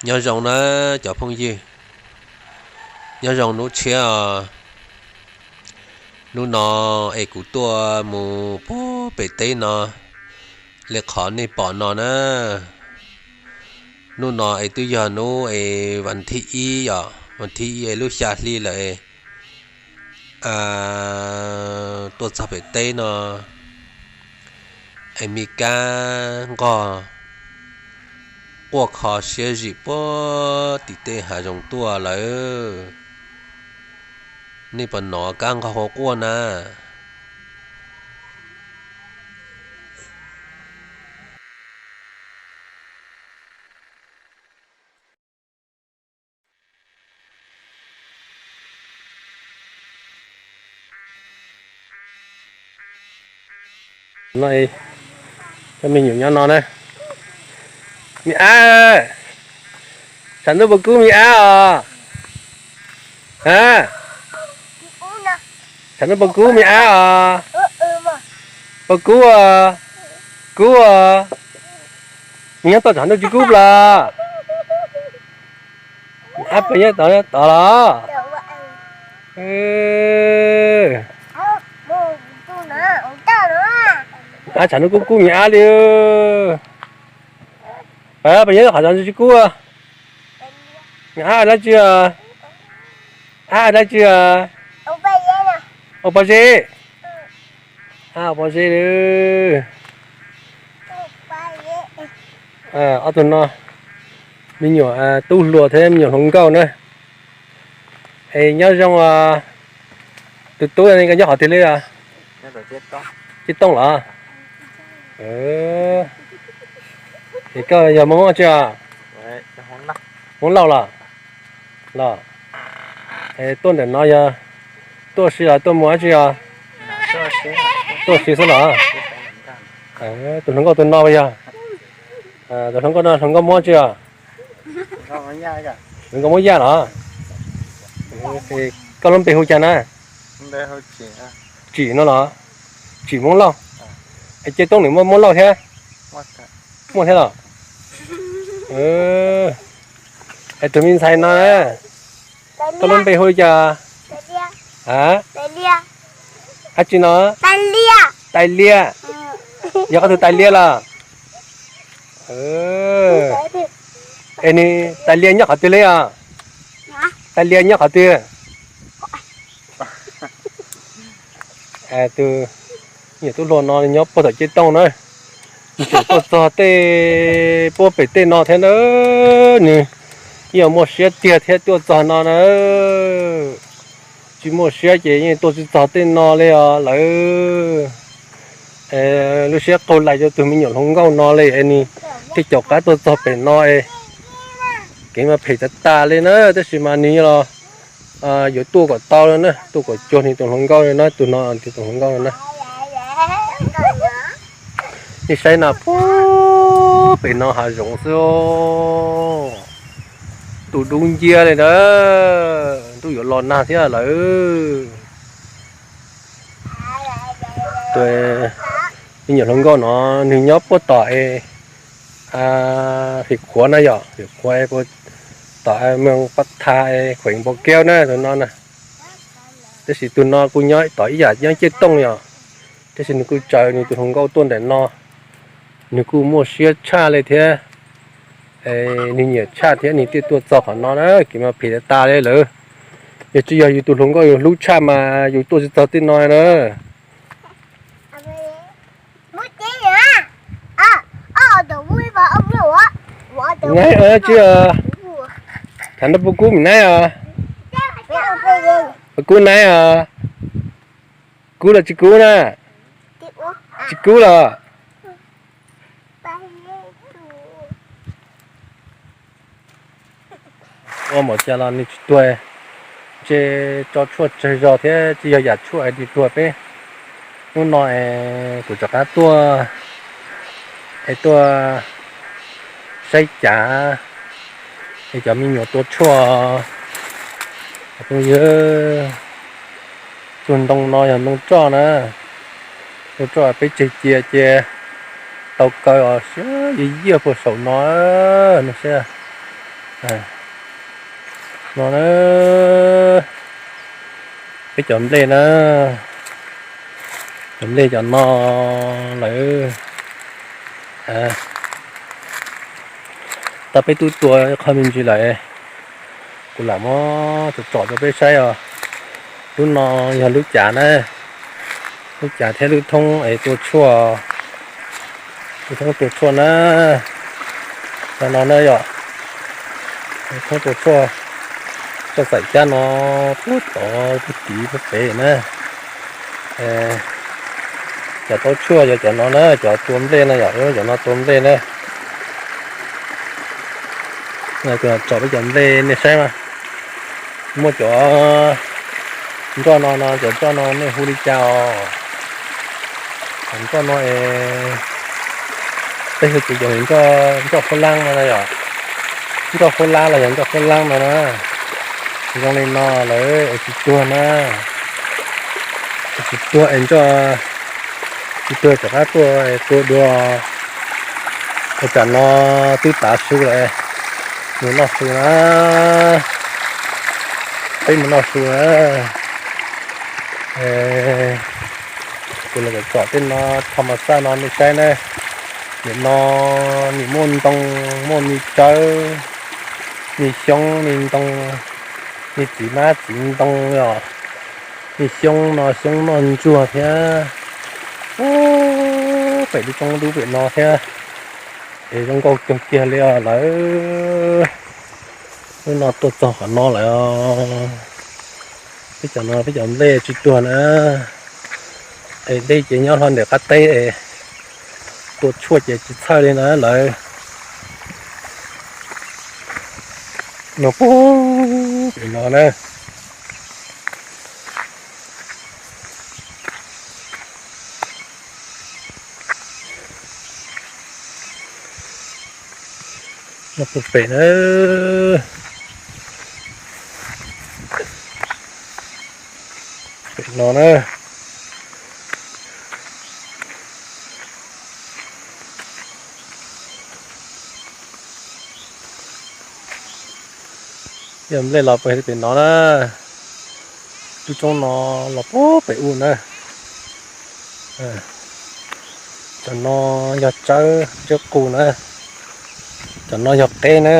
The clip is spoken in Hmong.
Nyob zoo na cov phooj ywg, nyob zoo hnub tshiab os. Hnub no es kuv tuaj mus puag pem teb no li qhov nej pom no na. Hnub no es twb yog hnub es vas thib ib yom, vas thib ib es lub xya hli lawm. Tuaj txog pem teb no es me kab nqog quaj kho siab zim puag tim tej hav zoov tuaj lawm. Nej puas hnov kab nqog quaj quaj na? No, cov me nyuam nyob no na. Me ab, tshav ntuj puas kub me ab os? A, tshav ntuj puas kub me ab os? Puas kub os? Kub os. Nws nyob toj tshav ntuj tsis kub los? Ab puas nyob tod tod los? Ab tshav ntuj kub kub me ab li. Puas nyob qhov tod tsis kub? Me ab dab tsi? Ab dab tsi? Ua pob zeb. Ab ua pob zeb li. Ob tug no me nyuam tub hluas thiab me nyuam hluas nkauj na. Es nyob zoo, tus tub koj nyob qhov twg li os? Cib Tooj los? Es koj yog Hmoob tsi os? Hmoob Lauj los? Los. Es tuaj ntawm no yog tuaj si los tuaj mus dab tsi os? Tuaj si xwb los? Tus hluas nkauj tus no yog, tus hluas nkauj no hluas nkauj Hmoob tsi os? Hluas nkauj Hmoob Yaj los? Koj lub npe hu cas na? Tsim no los? Tsim Hmoob Lauj. Es Cib Tooj nws muaj Hmoob Lauj thiab? Muaj thiab los? Es tus me ntxhais no, koj lub npe hu li cas? A, dab tsi no? Tais Liaj. Yog koj tus Tais Liaj los? Es nws Tais Liaj nyob qhov twg li os? Tais Liaj nyob qhov twg? Tus me nyuam tub hluas no nyob puag tom Cib Tooj na, nws tseem tuaj txog tej puag pem tej no thiab na. Nws yeej muaj siab tiag thiab tuaj txog no na. Tsis muaj siab ces yeej tuaj tsis txog tej no li os lawm. Lub siab qaug lais rau tus me nyuam hluas nkauj no li es nws thiaj caum qab tuaj txog pem no es kev mas phem tas tas li na, tab sis mas nws los yuav tuaj kom tau na, tuaj kom cuag nws tus hluas nkauj na, tus no tus hluas nkauj na. Nej saib na, puag pem no hav zoov xwb, ntuj dub nciab li na, ntuj yuav los nag thiab lawm. Tus me nyuam hluas nkauj no nws nyob puag tom es Him Qhuav na yom, Him Qhuav puag tom moos Pab Tha, khueem Npau Kev na tus no na. Tab sis tus no kuj nyob tom ib yam nyob Cib Tooj yom, tab sis nws kuj tsaws nws tus hluas nkauj tuaj ntawm no, nws kuj muaj siab tshaj li thiab. Nws nyiam tshaj thiab nws thiaj tuaj txog qhov no na, kev mas phem tas tas li lawm. Yog tsis yog yus tus hluas nkauj yus hlub tshaj mas yus tuaj tsis txog tej no na. Nab tsi, thaum no puas kub mi nab os? Puas kub nab os? Kub los tsis kub na? Tsis kub los? Ua npaum cas los nws tsis tuag, ntshe tso tshuaj tsawg zog thiab tsis yog yam tshuaj es nws tuag peb. Hnub no es kuv rov qab tuaj es tuaj saib cav es cov me nyuam tua tshuaj. Phooj ywg, tus ntoo no yog ntoo roj na, ntoo roj peb tseg cia ces tau kaw os, siab yiag yiag puag saum no, nej saib. No na, peb cov nplej na, cov nplej cov no lawm. Tau peb tub tua qhov me ntsis lawm, kuv lam muab tsom tsom rau peb saib os. Lub no yog lub cav na, lub cav thiab lub thoob es tua tshuaj, lub thoob tua tshuaj na. Cov no na yom, thoob tua tshuaj, txoj xaim cab no puag tod puag tid puag pem na. Cov tau tshuaj yog cov no na, cov tua nplej no yom, cov no tua nplej na. Kuv tsom peb cov nplej nej saib mas, muaj cov nroj no no, cov nroj no nej hu li cas os? Cov nroj no es peb hu ces cov nroj, nroj huab lab no na yom, nroj huab lab los yog nroj huab lab no na. Zoo li no lawm es tsis tuag na, es tsis tuag es nroj tsis tuag rov qab tuaj tua dua. Es tsam no twb tav su lawm, mus noj su na, peb mus noj su na. Kuv los tsom tej no tho mas xaj no nej saib na. Nim no nim muaj ntoo, muaj me tsawb, me xyoob me ntoo, me txiv hmab txiv ntoo os, me xyoob no xyoob noj ntsuag thiab. Pem lub roob dub pem no thiab, es zoo nkauj cuag kiag li os lawm. Lub no tuaj txog qhov no lawm os. Peb cov no peb cov nplej tsis tuag na, es dej ces nyob hlo ntawm qab teb es tua tshuaj ces tsis txhawj li na lawm. No puag pem no na. No puag pem na, pem no na. Yog nplej los puag pem no na, lub roob no los puag pem ub na. Cov no yog tsawb, tsawb qus na, cov no yog qeb na.